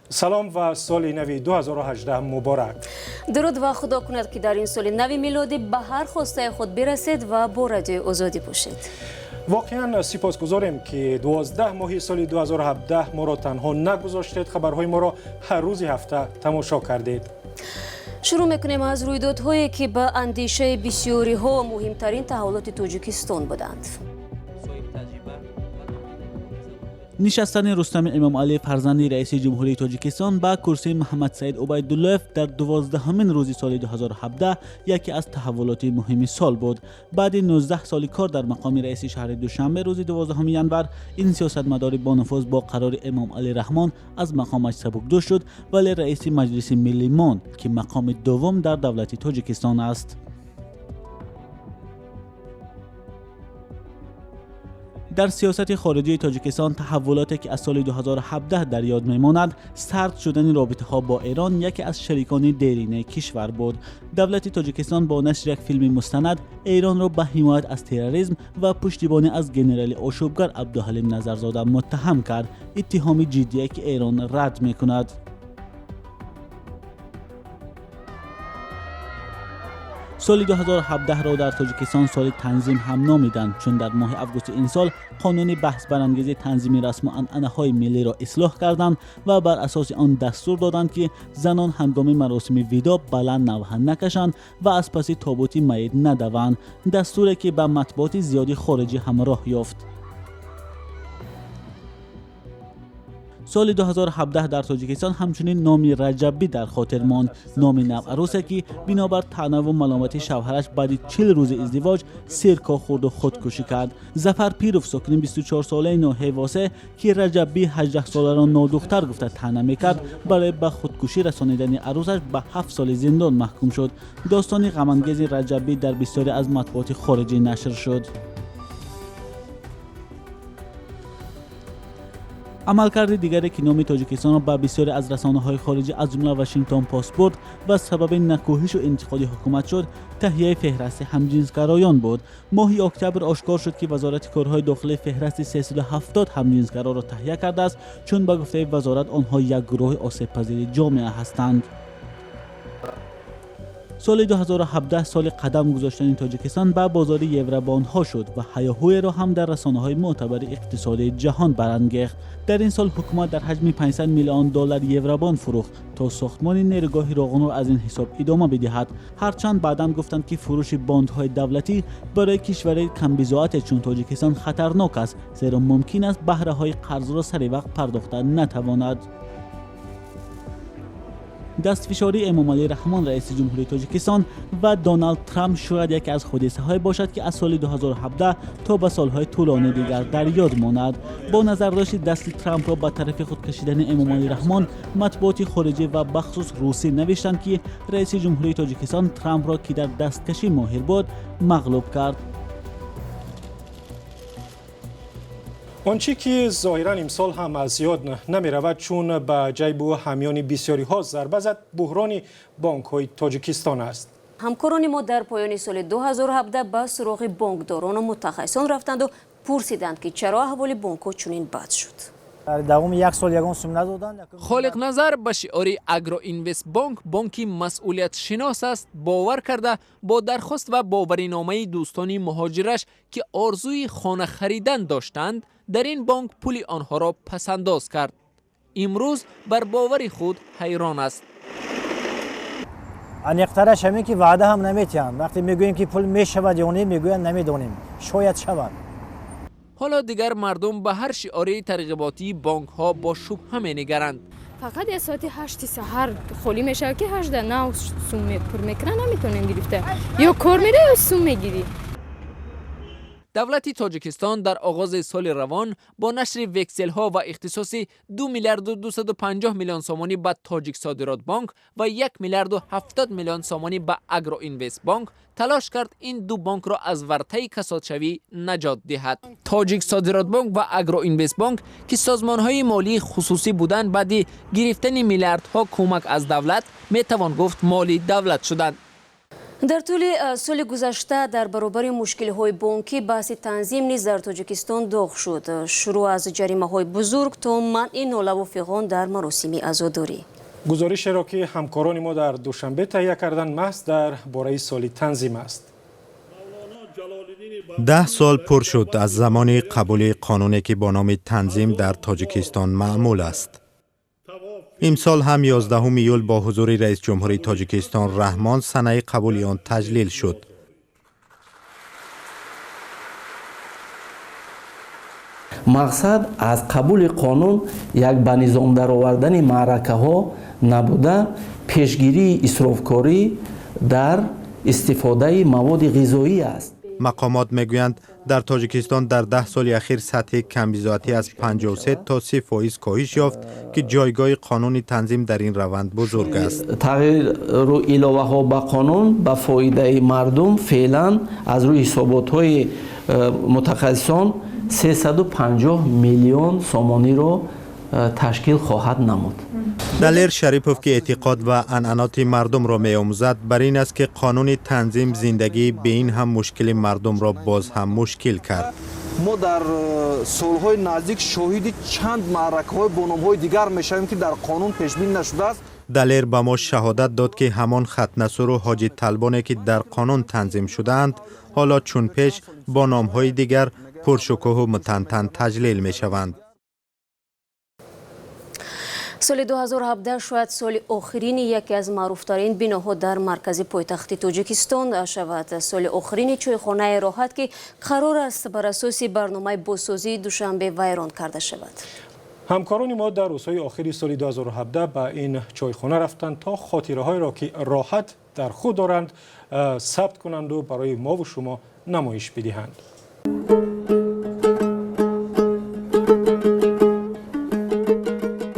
Салом ва соли нави 2018 муборак. Дуруд ва худо кунад, ки дар ин соли нави милодӣ ба ҳар хостаи худ бирасед ва бо Радиои Озодӣ бошед. Воқеан сипосгузорем, ки 12 моҳи соли 2017 моро танҳо нагузоштед, хабарҳои моро ҳар рӯзи ҳафта тамошо кардед. Шурӯъ мекунем аз рӯйдодҳое, ки ба андешаи бисёриҳо муҳимтарин таҳаввулоти Тоҷикистон буданд. Нишастани Рустами Эмомалӣ, фарзанди раиси ҷумҳурии Тоҷикистон, ба курсии Муҳаммадсаид Убайдуллоев дар 12-ҳамин рӯзи соли 2017 яке аз таҳаввулоти муҳими сол буд. Баъди 19 соли кор дар мақоми раиси шаҳри Душанбе, рӯзи 12 январ ин сиёсатмадори бонуфуз бо қарори Эмомалӣ Раҳмон аз мақомаш сабукдӯш шуд, вале раиси Маҷлиси миллӣ монд, ки мақоми дуввум дар давлати Тоҷикистон аст. Дар сиёсати хориҷии Тоҷикистон таҳаввулоте, ки аз соли 2017 дар ёд мемонад, сард шудани робитаҳо бо Эрон, яке аз шарикони деринаи кишвар буд. Давлати Тоҷикистон бо нашри як филми мустанад Эронро ба ҳимоят аз терроризм ва пуштибонӣ аз генерали ошӯбгар Абдуҳалим Назарзода муттаҳам кард, иттиҳоми ҷиддие, ки Эрон рад мекунад. Соли 2017-ро дар Тоҷикистон соли танзим ҳам номиданд, чун дар моҳи августи ин сол қонуни баҳсбарангези танзими расму анъанаҳои миллиро ислоҳ карданд ва бар асоси он дастур доданд, ки занон ҳангоми маросими видо баланд навҳа накашанд ва аз паси тобути майит надаванд, дастуре, ки ба матбуоти зиёди хориҷӣ ҳам роҳ ёфт. Соли 2017 дар Тоҷикистон ҳамчунин номи Раҷабӣ дар хотир монд, номи навъарусе, ки бинобар таънаву маломати шавҳараш баъди 40 рӯзи издивоҷ сирко хӯрду худкушӣ кард. Зафар Пиров, сокини 24-солаи ноҳияи Восе, ки Раҷабӣ 18-соларо нодухтар гуфта таъна мекард, барои ба худкушӣ расонидани арӯсаш ба 7 соли зиндон маҳкум шуд. Достони ғамангези Раҷабӣ дар бисёре аз матбуоти хориҷӣ нашр шуд. Амалкарди дигаре, ки номи Тоҷикистонро ба бисёре аз расонаҳои хориҷӣ, аз ҷумла Вашингтон Пост, бурд ва сабаби накӯҳишу интиқоди ҳукумат шуд, таҳияи феҳрасти ҳамҷинсгароён буд. Моҳи октябр ошкор шуд, ки Вазорати корҳои дохилӣ феҳрасти 370 ҳамҷинсгароро таҳия кардааст, чун ба гуфтаи вазорат онҳо як гурӯҳи осебпазири ҷомеа ҳастанд. Соли 2017 соли қадам гузоштани Тоҷикистон ба бозори евробондҳо шуд ва ҳаёҳӯеро ҳам дар расонаҳои мӯътабари иқтисодии ҷаҳон барангехт. Дар ин сол ҳукумат дар ҳаҷми 500 миллион доллар евробонд фурӯхт, то сохтмони нерӯгоҳи Роғунро аз ин ҳисоб идома бидиҳад, ҳарчанд баъдан гуфтанд, ки фурӯши бондҳои давлатӣ барои кишвари камбизоате чун Тоҷикистон хатарнок аст, зеро мумкин аст баҳраҳои қарзро сари вақт пардохта натавонад. Дастфишории Эмомалӣ Раҳмон, раиси ҷумҳурии Тоҷикистон, ва Доналд Трамп шояд яке аз ҳодисаҳое бошад, ки аз соли 2017 то ба солҳои тӯлонии дигар дар ёд монад. Бо назардошти дасти Трампро ба тарафи худ кашидани Эмомалӣ Раҳмон, матбуоти хориҷӣ ва бахусус русӣ навиштанд, ки раиси ҷумҳурии Тоҷикистон Трампро, ки дар дасткашӣ моҳир буд, мағлуб кард. Он чӣ ки зоҳиран имсол ҳам аз ёд намеравад, чун ба ҷайбу ҳамёни бисёриҳо зарба зад, буҳрони бонкҳои Тоҷикистон аст. Ҳамкорони мо дар поёни соли 2017 ба суроғи бонкдорону мутахассисон рафтанду пурсиданд, ки чаро аҳволи бонкҳо чунин бад шуд. Дар давоми як сол ягон сум надоданд. Холиқназар ба шиори «Агроинвестбонк бонки масъулиятшинос аст» бовар карда, бо дархост ва бовариномаи дӯстони муҳоҷираш, ки орзуи хона харидан доштанд, дар ин бонк пули онҳоро пасандоз кард. Имрӯз бар бовари худ ҳайрон аст. Аниқтараш ҳамин, ки ваъда ҳам наметиҳанд. Вақте мегӯем, ки пул мешавад ё не, мегӯянд, намедонем, шояд шавад. Ҳоло дигар мардум ба ҳар шиори тарғиботии бонкҳо бо шубҳа менигаранд. Фақат як соати 8-и саҳар холӣ мешавад, ки 8 нав сум пур мекунад, наметавонем гирифта. Ё кор мерӣ, ё сум мегирӣ. Давлати Тоҷикистон дар оғози соли равон бо нашри векселҳо ва ихтисоси 2 миллиарду 250 миллион сомонӣ ба Тоҷиксодиротбонк ва 1 миллиарду 70 миллион сомонӣ ба Агроинвестбонк талош кард ин ду бонкро аз вартаи касодшавӣ наҷот диҳад. Тоҷиксодиротбонк ва Агроинвестбонк, ки созмонҳои молии хусусӣ буданд, баъди гирифтани миллиардҳо кӯмак аз давлат, метавон гуфт, моли давлат шуданд. Дар тӯли соли гузашта дар баробари мушкилиҳои бонкӣ баҳси танзим низ дар Тоҷикистон доғ шуд. Шурӯъ аз ҷаримаҳои бузург то манъи нолаву фиғон дар маросими азодорӣ. Гузоришеро, ки ҳамкорони мо дар Душанбе таҳия карданд, маҳз дар бораи соли танзим аст. 10 сол пур шуд аз замони қабули қонуне, ки бо номи танзим дар Тоҷикистон маъмул аст. Имсол ҳам 11 июл бо ҳузури раисҷумҳури Тоҷикистон Раҳмон санаи қабули он таҷлил шуд. Мақсад аз қабули қонун як ба низом даровардани маъракаҳо набуда, пешгирии исрофкорӣ дар истифодаи маводи ғизоӣ аст. Мақомот мегӯянд, дар Тоҷикистон дар 10 соли ахир сатҳи камбизоатӣ аз 53 то 30% коҳиш ёфт, ки ҷойгоҳи қонуни танзим дар ин раванд бузург аст. Тағйиру иловаҳо ба қонун ба фоидаи мардум феълан аз рӯи ҳисоботҳои мутахассисон 350 миллион сомониро ташкил хоҳад намуд. Далер Шарипов, ки эътиқод ва анъаноти мардумро меомӯзад, бар ин аст, ки қонуни танзим зиндагии бе ин ҳам мушкили мардумро боз ҳам мушкил кард. Мо дар солҳои наздик шоҳиди чанд маъракаҳои бо номҳои дигар мешавем, ки дар қонун пешбин нашудааст. Далер ба мо шаҳодат дод, ки ҳамон хатнасуру ҳоҷи талбоне, ки дар қонун танзим шудаанд, ҳоло чун пеш бо номҳои дигар пуршукӯҳу мутантан таҷлил мешаванд. Соли 2017 шояд соли охирини яке аз маъруфтарин биноҳо дар маркази пойтахти Тоҷикистон шавад. Соли охирини чойхонаи Роҳат, ки қарор аст бар асоси барномаи бозсозии Душанбе вайрон карда шавад. Ҳамкорони мо дар рӯзҳои охири соли 2017 ба ин чойхона рафтанд, то хотираҳоеро, ки Роҳат дар худ доранд, сабт кунанду барои мову шумо намоиш бидиҳанд.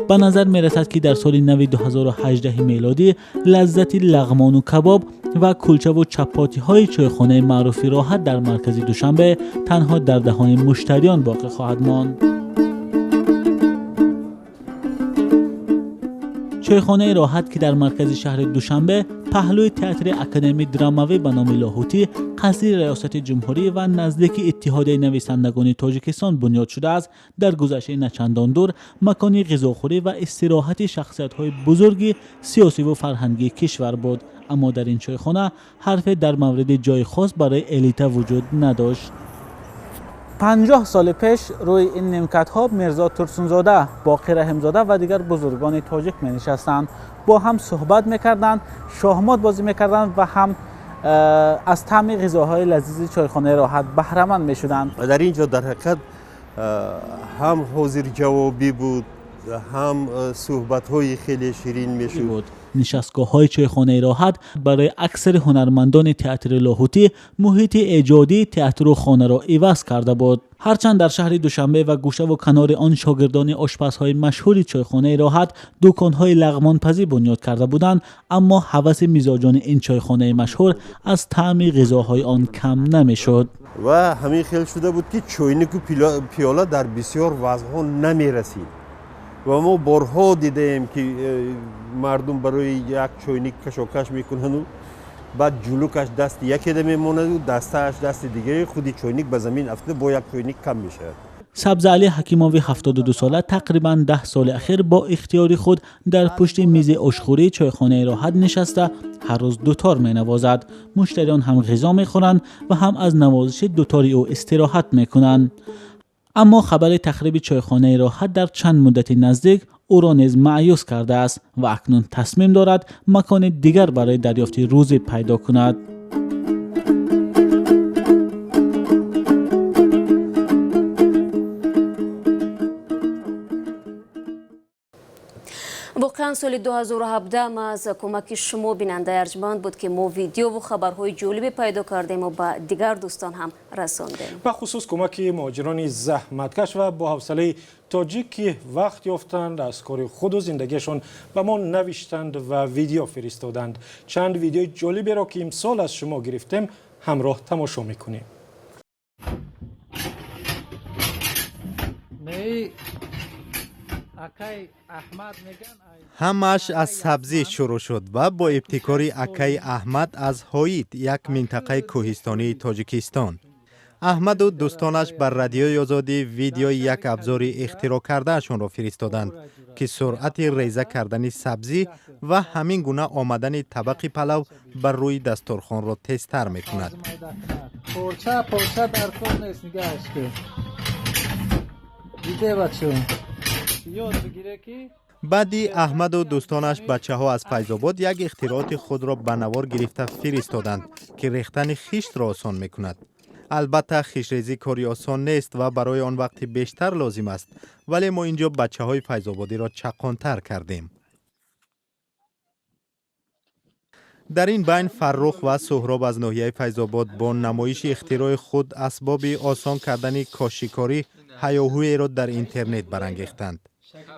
Ба назар мерасад, ки дар соли нави 2018 мелодӣ лаззати лағмону кабоб ва кулчаву чапотиҳои чойхонаи маъруфи Роҳат дар маркази Душанбе танҳо дар даҳони муштариён боқӣ хоҳад монд. Чойхонаи Роҳат, ки дар маркази шаҳри Душанбе, паҳлӯи театри академии драмавӣ ба номи Лоҳутӣ, қасри раёсати ҷумҳурӣ ва наздики Иттиҳодияи нависандагони Тоҷикистон бунёд шудааст, дар гузаштаи начандон дур макони ғизохӯрӣ ва истироҳати шахсиятҳои бузурги сиёсиву фарҳангии кишвар буд. Аммо дар ин чойхона ҳарфе дар мавриди ҷои хос барои элита вуҷуд надошт. 50 соли пеш рӯи ин нимкатҳо Мирзо Турсунзода, Боқир Раҳимзода ва дигар бузургони тоҷик менишастанд, бо ҳам суҳбат мекарданд, шоҳмот бозӣ мекарданд ва ҳам аз таъми ғизоҳои лазизи чойхонаи Роҳат баҳраманд мешуданд. Дар ин ҷо дар ҳақиқат ҳам ҳозирҷавобӣ буд, ҳам суҳбатҳои хеле ширин мешуд. Нишастгоҳҳои чойхонаи Роҳат барои аксари ҳунармандони театри Лоҳутӣ муҳити эҷодии театру хонаро иваз карда буд. Ҳарчанд дар шаҳри Душанбе ва гӯшаву канори он шогирдони ошпазҳои машҳури чойхонаи Роҳат дуконҳои лағмонпазӣ бунёд карда буданд, аммо ҳаваси мизоҷони ин чойхонаи машҳур аз таъми ғизоҳои он кам намешуд. Ва ҳамин хел шуда буд, ки чойнику пиёла дар бисёр вазъҳо намерасид ва мо борҳо дидаем, ки мардум барои як чойник кашокаш мекунанду баъд ҷулукаш дасти якеда мемонаду дастааш дасти дигаре, худи чойник ба замин афтида, бо як чойник кам мешавад. Сабзаалӣ Ҳакимови 72сола тақрибан 10 соли ахир бо ихтиёри худ дар пушти мизи ошхӯрии чойхонаи Роҳат нишаста, ҳар рӯз дутор менавозад. Муштариён ҳам ғизо мехӯранд ва ҳам аз навозиши дутори ӯ истироҳат мекунанд. Аммо хабари тахриби чойхонаи Роҳат дар чанд муддати наздик ӯро низ маъюс кардааст ва акнун тасмим дорад макони дигар барои дарёфти рӯзӣ пайдо кунад. Воқеан, соли 2017 аз кӯмаки шумо, бинандаи арҷманд, буд, ки мо видеову хабарҳои ҷолибе пайдо кардему ба дигар дӯстон ҳам расондем. Бахусус кӯмаки муҳоҷирони заҳматкаш ва боҳавсалаи тоҷик, ки вақт ёфтанд, аз кори худу зиндагиашон ба мо навиштанд ва видео фиристоданд. Чанд видеои ҷолиберо, ки имсол аз шумо гирифтем, ҳамроҳ тамошо мекунем. Ҳамааш аз сабзӣ шурӯъ шуд ва бо ибтикори акаи Аҳмад аз Ҳоид, як минтақаи кӯҳистонии Тоҷикистон. Аҳмаду дӯстонаш ба Радиои Озодӣ видеои як абзори ихтироъ кардаашонро фиристоданд, ки суръати реза кардани сабзӣ ва ҳамин гуна омадани табақи палав бар рӯи дастурхонро тезтар мекунад. Баъди Аҳмаду дӯстонаш бачаҳо аз Файзобод як ихтирооти худро ба навор гирифта фиристоданд, ки рехтани хиштро осон мекунад. Албатта, хиштрезӣ кори осон нест ва барои он вақти бештар лозим аст, вале мо ин ҷо бачаҳои файзободиро чаққонтар кардем. Дар ин байн Фаррух ва Суҳроб аз ноҳияи Файзобод бо намоиши ихтирои худ асбоби осон кардани кошикорӣ ҳаёҳӯеро дар интернет барангехтанд.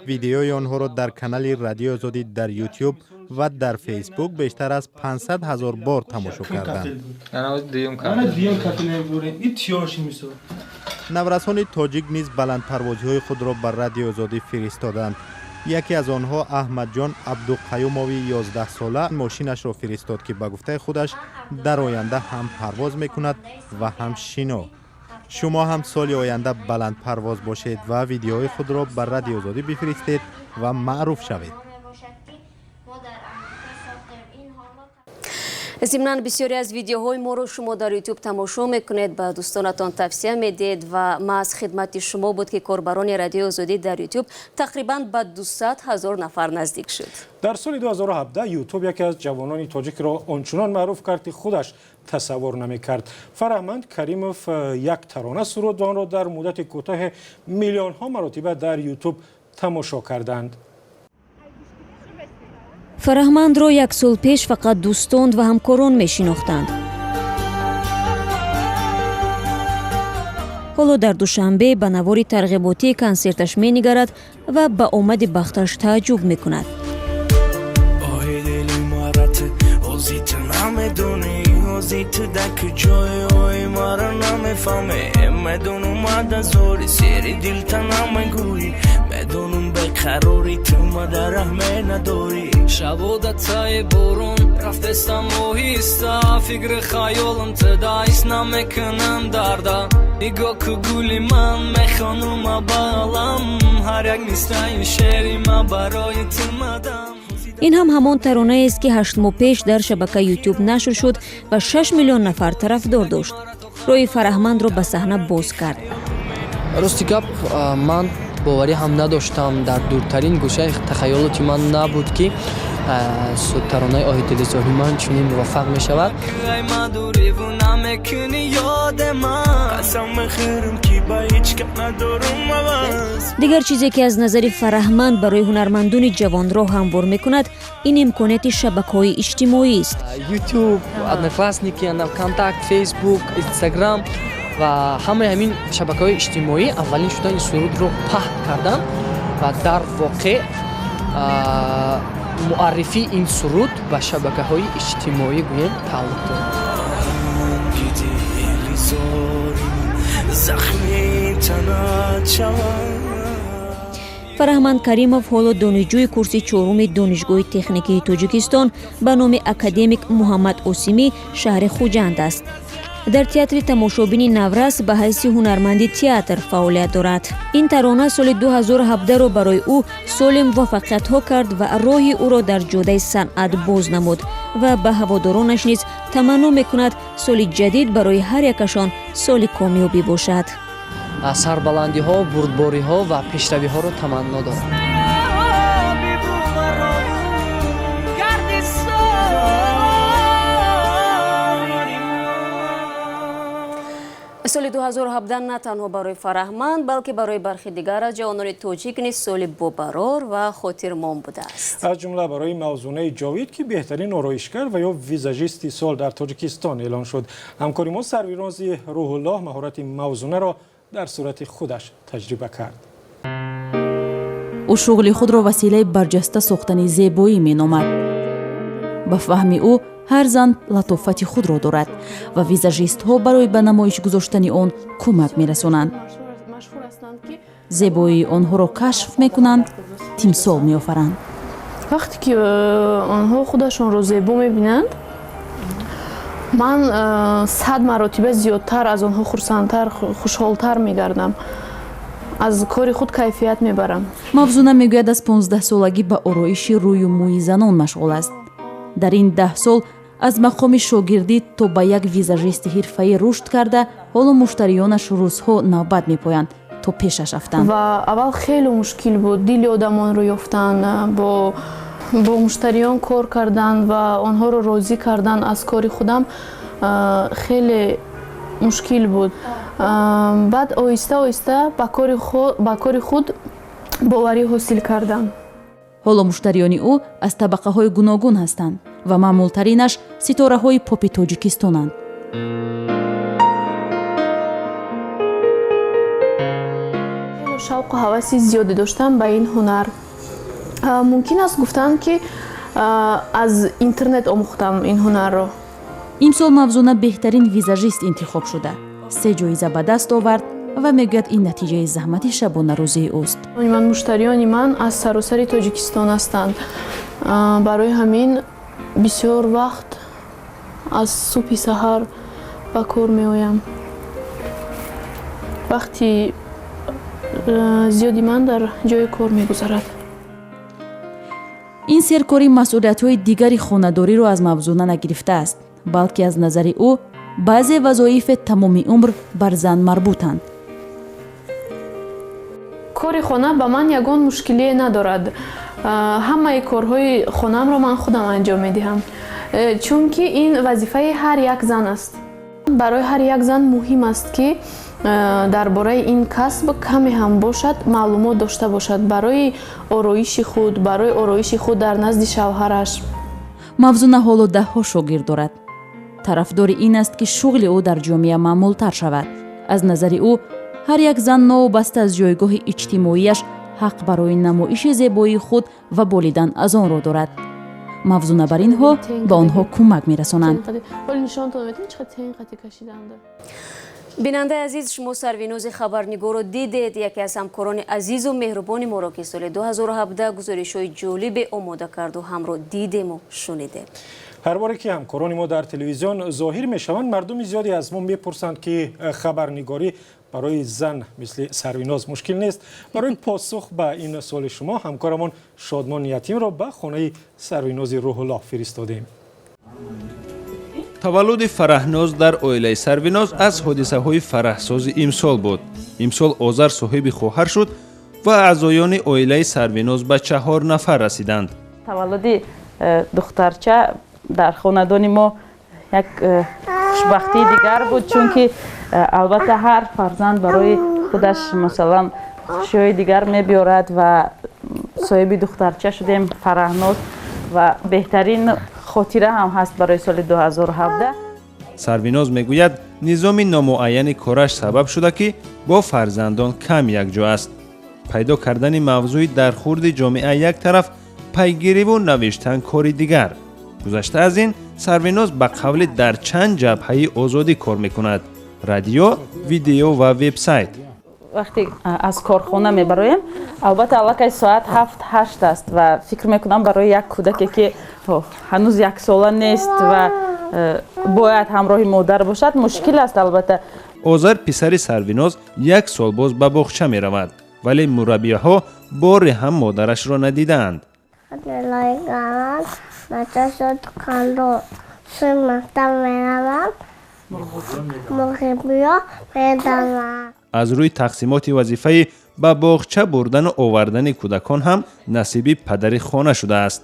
Видеои онҳоро дар канали Радиои Озодӣ дар Ютюб ва дар Фейсбук бештар аз 500 ҳазор бор тамошо карданд. Наврасони тоҷик низ баландпарвозиҳои худро ба Радиои Озодӣ фиристоданд. Яке аз онҳо, Аҳмадҷон Абдуқаюмови 11сола, мошинашро фиристод, ки ба гуфтаи худаш дар оянда ҳам парвоз мекунад ва ҳам шино. Шумо ҳам соли оянда баландпарвоз бошед ва видеоҳои худро ба Радиои Озодӣ бифиристед ва маъруф шавед. Зимнан бисёре аз видеоҳои моро шумо дар Ютуб тамошо мекунед, ба дӯстонатон тавсия медиҳед ва маҳз хидмати шумо буд, ки корбарони Радиои Озодӣ дар Ютуб тақрибан ба 200 ҳазор нафар наздик шуд. Дар соли 2017 Ютуб яке аз ҷавонони тоҷикро ончунон маъруф кард, ки худаш тасаввур намекард. Фараҳманд Каримов як тарона суруд ва онро дар муддати кӯтоҳе миллионҳо маротиба дар Ютуб тамошо карданд. Фараҳмандро як сол пеш фақат дӯстон ва ҳамкорон мешинохтанд. Ҳоло дар Душанбе ба навори тарғиботии консерташ менигарад ва ба омади бахташ тааҷҷуб мекунад. Шабода таи борон рафтестам оҳиста, фикри хаёлам тида ҳис намекунам дарда. Нигоҳ ку гули ман, мехонума ба олам, ҳар як мисраи шеъри ма барои ту мадам. Ин ҳам ҳамон таронаест, ки 8 моҳ пеш дар шабакаи Ютуб нашр шуд ва 6 миллион нафар тарафдор дошт. Роҳи Фараҳмандро ба саҳна боз кард. Рости гап, ман боварӣ ҳам надоштам, дар дуртарин гӯшаи тахайюлоти ман набуд, ки таронаи оҳи дили зори ман чунин муваффақ мешавад. Дигар чизе, ки аз назари Фараҳманд барои ҳунармандони ҷавон роҳ ҳамвор мекунад, ин имконияти шабакаҳои иҷтимоист. Ютуб, Одноклассники, Вконтакт, Фейсбук, Инстаграм ва ҳамаи ҳамин шабакаҳои иҷтимоӣ аввалин шуда ин сурудро паҳн карданд ва дар воқеъ муаррифии ин суруд ба шабакаҳои иҷтимоӣ гӯем тааллуқ дорад. Фараҳманд Каримов ҳоло донишҷӯи курси чоруми Донишгоҳи техникии Тоҷикистон ба номи академик Муҳаммад Осимӣ шаҳри Хуҷанд аст. Дар театри тамошобини Наврас ба ҳайси ҳунарманди театр фаъолият дорад. Ин тарона соли 2017-ро барои ӯ соли муваффақиятҳо кард ва роҳи ӯро дар ҷодаи санъат боз намуд ва ба ҳаводоронаш низ таманно мекунад соли ҷадид барои ҳар якашон соли комёбӣ бошад. Сарбаландиҳо, бурдбориҳо ва пешравиҳоро таманно дорам. Соли 2017 на танҳо барои Фараҳманд, балки барои бархи дигар аз ҷавонони тоҷик низ соли бобарор ва хотирмон будааст. Аз ҷумла барои Мавзунаи Ҷовид, ки беҳтарин ороишгар ва ё визажисти сол дар Тоҷикистон эълон шуд. Ҳамкори мо Сарвирози Рӯҳуллоҳ маҳорати Мавзунаро дар сурати худаш таҷриба кард. Ӯ шуғли худро василаи барҷаста сохтани зебоӣ меномад. Ба фаҳми ӯ ҳар зан латофати худро дорад ва визажистҳо барои ба намоиш гузоштани он кӯмак мерасонанд. Зебоии онҳоро кашф мекунанд Тимсол меофаранд. Вақте ки онҳо худашонро зебо мебинанд, ман 100 маротиба зиёдтар аз онҳо хурсандтар, хушҳолтар мегардам, аз кори худ кайфият мебарам. Мавзуна мегӯяд, аз 15-солагӣ ба ороиши рӯю мӯи занон машғул аст. Дар ин 10 сол аз мақоми шогирдӣ то ба як визажисти ҳирфаӣ рушд карда, ҳоло муштариёнаш рӯзҳо навбат мепоянд, то пешаш афтанд. Ва аввал хеле мушкил буд дили одамонро ёфтан, бо муштариён кор кардан ва онҳоро розӣ кардан аз кори худам хеле мушкил буд. Баъд оҳиста оҳиста ба кори худ боварӣ ҳосил кардам. Ҳоло муштариёни ӯ аз табақаҳои гуногун ҳастанд ва маъмултаринаш ситораҳои попи Тоҷикистонанд. Хеле шавқу ҳаваси зиёде доштам ба ин ҳунар. Мумкин аст гуфтан, ки аз интернет омӯхтам ин ҳунарро. Имсол Мавзуна беҳтарин визажист интихоб шуда, се ҷоиза ба даст овард ва мегӯяд, ин натиҷаи заҳмати шабонарӯзии ӯст. Ман муштариёни ман аз саросари Тоҷикистон ҳастанд. Барои ҳамин бисёр вақт аз субҳи саҳар ба кор меоям. Вақти зиёди ман дар ҷои кор мегузарад. Ин серкорӣ масъулиятҳои дигари хонадориро аз Мавзуна нагирифтааст, балки аз назари ӯ баъзе вазоифе тамоми умр бар зан марбутанд. Кори хона ба ман ягон мушкилие надорад. Ҳамаи корҳои хонаамро ман худам анҷом медиҳам, чунки ин вазифаи ҳар як зан аст. Барои ҳар як зан муҳим аст, ки дар бораи ин касб каме ҳам бошад маълумот дошта бошад барои ороиши худ, барои ороиши худ дар назди шавҳараш. Мавзуна ҳоло даҳҳо шогирд дорад. Тарафдори ин аст, ки шуғли ӯ дар ҷомеа маъмултар шавад. Аз назари ӯ ҳар як зан новобаста аз ҷойгоҳи иҷтимоияш ҳақ барои намоиши зебоии худ ва болидан аз онро дорад. Мавзуна бар инҳо ба онҳо кӯмак мерасонанд. Бинандаи азиз, шумо Сарвинози хабарнигорро дидед, яке аз ҳамкорони азизу меҳрубони моро, ки соли 2017 гузоришҳои ҷолибе омода карду ҳамро дидему шунидем. Ҳар боре ки ҳамкорони мо дар телевизион зоҳир мешаванд, мардуми зиёде аз мо мепурсанд, ки хабарнигорӣ барои зан мисли Сарвиноз мушкил нест. Барои посух ба ин суоли шумо ҳамкорамон Шодмон Ятимро ба хонаи Сарвинози Рӯҳуллоҳ фиристодем. Таваллуди Фараҳноз дар оилаи Сарвиноз аз ҳодисаҳои фараҳсози имсол буд. Имсол Озар соҳиби хоҳар шуд ва аъзоёни оилаи Сарвиноз ба 4 нафар расиданд. Таваллуди духтарча дар хонадони мо як хушбахтии дигар буд, чунки албатта ҳар фарзанд барои худаш масалан хушиҳои дигар мебиёрад ва соҳиби духтарча шудем Фараҳноз ва беҳтарин хотира ҳам ҳаст барои соли 2017. Сарвиноз мегӯяд, низоми номуайяни кораш сабаб шуда, ки бо фарзандон кам якҷо аст. Пайдо кардани мавзӯи дар хурди ҷомеа як тараф, пайгириву навиштан кори дигар. Гузашта аз ин, Сарвиноз ба қавли дар чанд ҷабҳаи озодӣ кор мекунад: радио, видео ва вебсайт. Вақте аз корхона мебароем, албатта аллакай соат 7-8 аст ва фикр мекунам, барои як кӯдаке, ки ҳанӯз яксола нест ва бояд ҳамроҳи модар бошад, мушкил аст албатта. Озар, писари Сарвиноз, як сол боз ба боғча меравад, вале мураббияҳо боре ҳам модарашро надидаанд. Аз рӯи тақсимоти вазифаи ба боғча бурдану овардани кӯдакон ҳам насиби падари хона шудааст.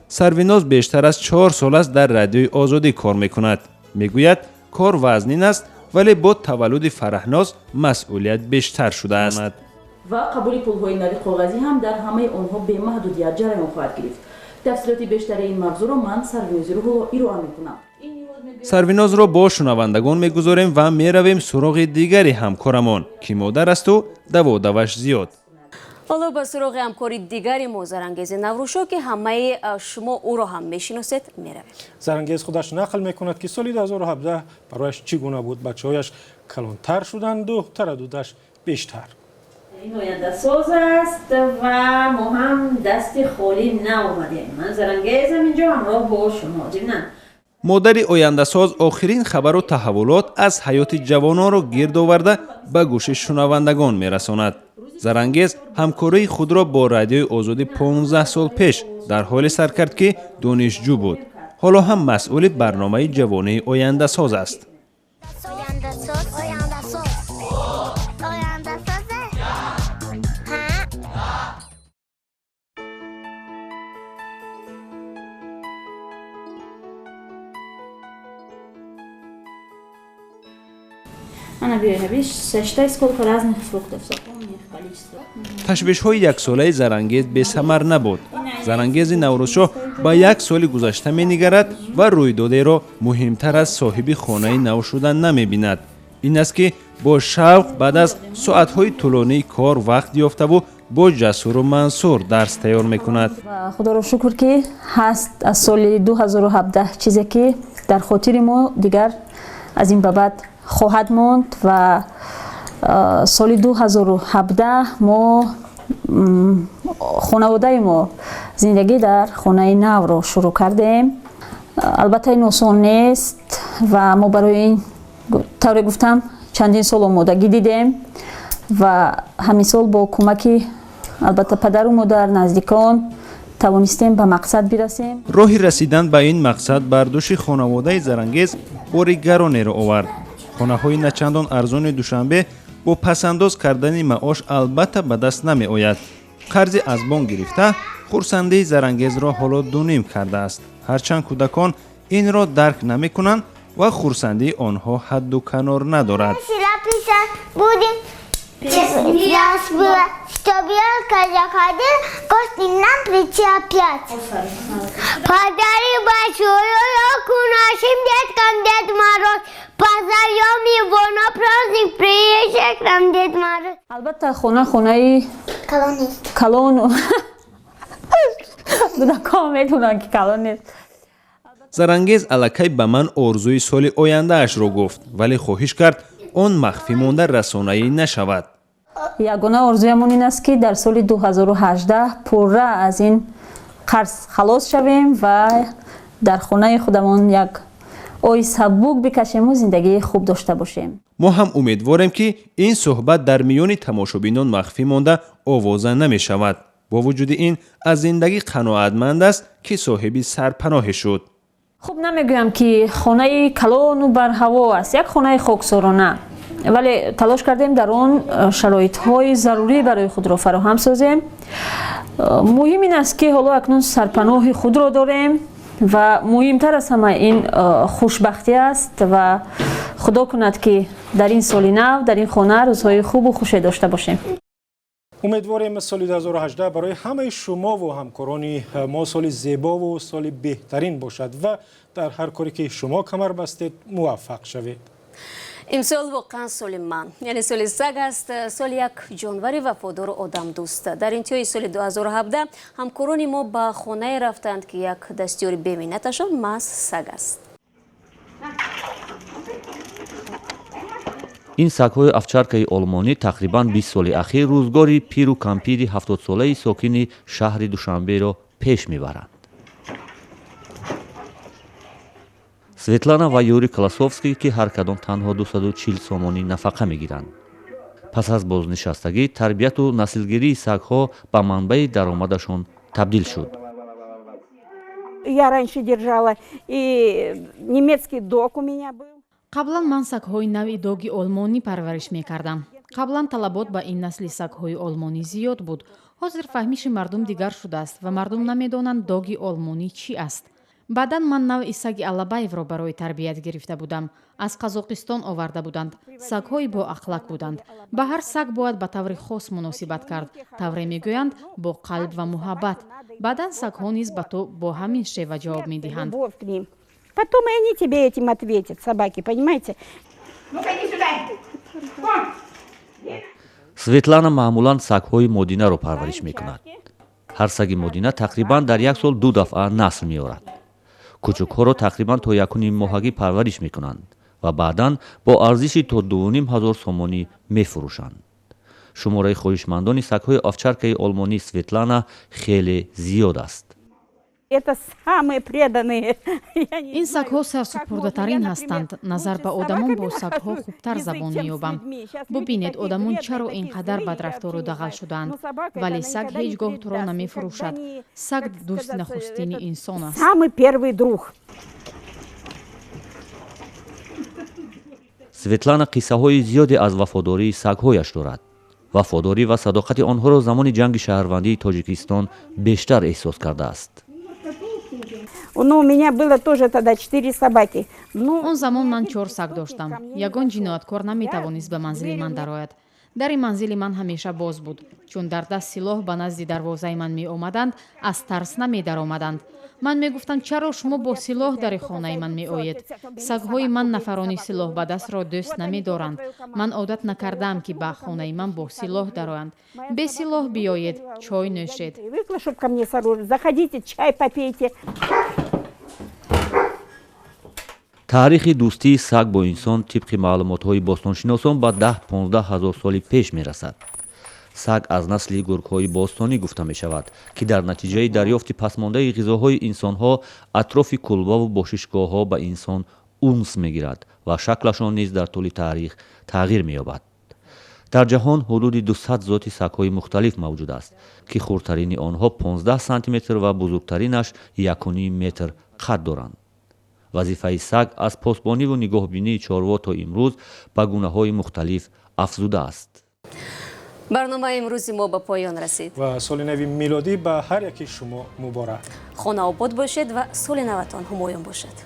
Сарвиноз бештар аз 4 сол аст дар Радиои Озодӣ кор мекунад. Мегӯяд, кор вазнин аст, вале бо таваллуди Фараҳноз масъулият бештар шудааст. Ва қабули пулҳои нави коғазӣ ҳам дар ҳамаи онҳо бемаҳдудият ҷараён хоҳад гирифт. Тафсилоти бештари ин мавзӯъро ман, Сарвинози Рӯҳулло, ироа мекунам. Сарвинозро бо шунавандагон мегузорем ва меравем суроғи дигари ҳамкорамон, ки модар асту даводаваш зиёд. Ҳоло ба суроғи ҳамкори дигари мо, Зарангези Наврӯшо, ки ҳамаи шумо ӯро ҳам мешиносед, меравем. Зарангез худаш нақл мекунад, ки соли 2017 барояш чӣ гуна буд. Бачаҳояш калонтар шуданду тараддудаш бештар. Ин ояндасоз аст ва мо ҳам дасти холӣ наомадем. Ман Зарангезам инҷо ҳамроҳ бо шумо. Ҷимнан Модари ояндасоз охирин хабару таҳаввулот аз ҳаёти ҷавононро гирд оварда ба гӯши шунавандагон мерасонад. Зарангез ҳамкории худро бо Радиои Озодӣ 15 сол пеш дар ҳоле сар кард, ки донишҷӯ буд. Ҳоло ҳам масъули барномаи ҷавонии ояндасоз аст. Ташвишҳои яксолаи Зарангез бесамар набуд. Зарангези Наврӯзшоҳ ба як соли гузашта менигарад ва рӯйдодеро муҳимтар аз соҳиби хонаи нав шудан намебинад. Ин аст, ки бо шавқ баъд аз соатҳои тӯлонии кор вақт ёфтаву бо Ҷасуру Мансур дарс тайёр мекунад. Худоро шукр, ки ҳаст аз соли 2017 чизе, ки дар хотири мо дигар аз ин ба баъд хоҳад монд ва соли 2017 мо хонаводаи мо зиндагӣ дар хонаи навро шурӯъ кардем. Албатта, ин осон нест ва мо барои ин, тавре гуфтам, чандин сол омодагӣ дидем ва ҳамин сол бо кӯмаки, албатта, падару модар, наздикон тавонистем ба мақсад бирасем. Роҳи расидан ба ин мақсад бар дӯши хонаводаи Зарангез бори гаронеро овард. Хонаҳои начандон арзони Душанбе бо пасандоз кардани маош албатта ба даст намеояд. Қарзи аз бонк гирифта хурсандии Зарангезро ҳоло дуним кардааст. Ҳарчанд кӯдакон инро дарк намекунанд ва хурсандии онҳо ҳадду канор надорад. Чтоб елка заходил, гости нам прийти опять. Подари большую елку нашим деткам Дед Мороз. Позовем его на праздник, приезжай к нам, Дед Мороз. Албатта, хона хонаи калон нест. Калон. Кӯдакон медонанд, ки калон нест. Зарангез аллакай ба ман орзуи соли ояндаашро гуфт, вале хоҳиш кард, он махфӣ монда расонаӣ нашавад. Ягона орзуямон ин аст, ки дар соли 2018 пурра аз ин қарз халос шавем ва дар хонаи худамон як ои сабук бикашему зиндагии хуб дошта бошем. Мо ҳам умедворем, ки ин суҳбат дар миёни тамошобинон махфӣ монда овоза намешавад. Бо вуҷуди ин аз зиндагӣ қаноатманд аст, ки соҳиби сарпаноҳе шуд. Хуб, намегӯям, ки хонаи калону барҳаво аст, як хонаи хоксорона, вале талош кардем дар он шароитҳои зарурӣ барои худро фароҳам созем. Муҳим ин аст, ки ҳоло акнун сарпаноҳи худро дорем ва муҳимтар аз ҳама ин хушбахтӣ аст ва худо кунад, ки дар ин соли нав дар ин хона рӯзҳои хубу хуше дошта бошем. Умедворем, соли 2018 барои ҳамаи шумову ҳамкорони мо соли зебову соли беҳтарин бошад ва дар ҳар коре ки шумо камар бастед муваффақ шавед. Имсол воқеан соли ман, яъне соли саг аст, соли як ҷонвари вафодору одамдӯст. Дар интиҳои соли 2017 ҳамкорони мо ба хонае рафтанд, ки як дастёри беминнаташон маҳз саг аст. Ин сагҳои овчаркаи олмонӣ тақрибан 20 соли ахир рӯзгори пиру кампири 70-солаи сокини шаҳри Душанберо пеш мебаранд. Светлана ва Юрий Колосовский, ки ҳар кадом танҳо 240 сомонӣ нафақа мегиранд. Пас аз бознишастагӣ тарбияту наслгирии сагҳо ба манбаи даромадашон табдил шуд. Я раньше держала и немецкий дог у меня был. Қаблан ман сагҳои навъи доги олмонӣ парвариш мекардам. Қаблан талабот ба ин насли сагҳои олмонӣ зиёд буд. Ҳозир фаҳмиши мардум дигар шудааст ва мардум намедонанд, доги олмонӣ чӣ аст. Баъдан ман навъи саги алабаевро барои тарбият гирифта будам. Аз Қазоқистон оварда буданд. Сагҳои боахлак буданд. Ба ҳар саг бояд ба таври хос муносибат кард, тавре мегӯянд, бо қалб ва муҳаббат. Баъдан сагҳо низ ба ту бо ҳамин шева ҷавоб медиҳанд. Потом и они тебе этим ответят, собаки, понимаете? Ну-ка, иди сюда. Светлана маъмулан сагҳои модинаро парвариш мекунад. Ҳар саги модина тақрибан дар як сол ду дафъа насл меорад. Кӯчукҳоро тақрибан то якуним моҳагӣ парвариш мекунанд ва баъдан бо арзиши то 2500 сомонӣ мефурӯшанд. Шумораи хоҳишмандони сагҳои овчаркаи олмонии Светлана хеле зиёд аст. Это самые преданные. Ин сагҳо сарсупурдатарин ҳастанд. Назар ба одамон бо сагҳо хубтар забон меёбам. Бубинед, одамон чаро ин қадар бадрафтору дағал шудаанд, вале саг ҳеҷ гоҳ туро намефурӯшад. Саг дӯсти нахустини инсон аст. Самый первый друг. Светлана қиссаҳои зиёде аз вафодории сагҳояш дорад. Вафодорӣ ва садоқати онҳоро замони ҷанги шаҳрвандии Тоҷикистон бештар эҳсос кардааст. Ну, у меня было тоже тогда четыре собаки. Ну, он замон ман чор саг доштам. Ягон ҷинояткор наметавонист ба манзили ман дарояд. Дари манзили ман ҳамеша боз буд. Чун дар даст силоҳ ба назди дарвозаи ман меомаданд, аз тарс намедаромаданд. Ман мегуфтам, чаро шумо бо силоҳ дари хонаи ман меоед? Сагҳои ман нафарони силоҳ ба дастро дӯст намедоранд. Ман одат накардаам, ки ба хонаи ман бо силоҳ дароянд. Бе силоҳ биёед, чой нӯшед. Чтоб ко мне с оружием. Заходите, чай попейте. Таърихи дӯстии саг бо инсон тибқи маълумотҳои бостоншиносон ба 10-15 ҳазор соли пеш мерасад. Саг аз насли гургҳои бостонӣ гуфта мешавад, ки дар натиҷаи дарёфти пасмондаи ғизоҳои инсонҳо атрофи кулбаву бошишгоҳҳо ба инсон унс мегирад ва шаклашон низ дар тӯли таърих тағйир меёбад. Дар ҷаҳон ҳудуди 200 зоти сагҳои мухталиф мавҷуд аст, ки хурдтарини онҳо 15 сантиметр ва бузургтаринаш 1,5 метр қад доранд. Вазифаи саг аз посбониву нигоҳбинии чорво то имрӯз ба гунаҳои мухталиф афзудааст. Барномаи имрӯзи мо ба поён расид. Ва соли нави милодӣ ба ҳар яки шумо муборак. Хонаобод бошед ва соли наватон ҳумоюн бошад.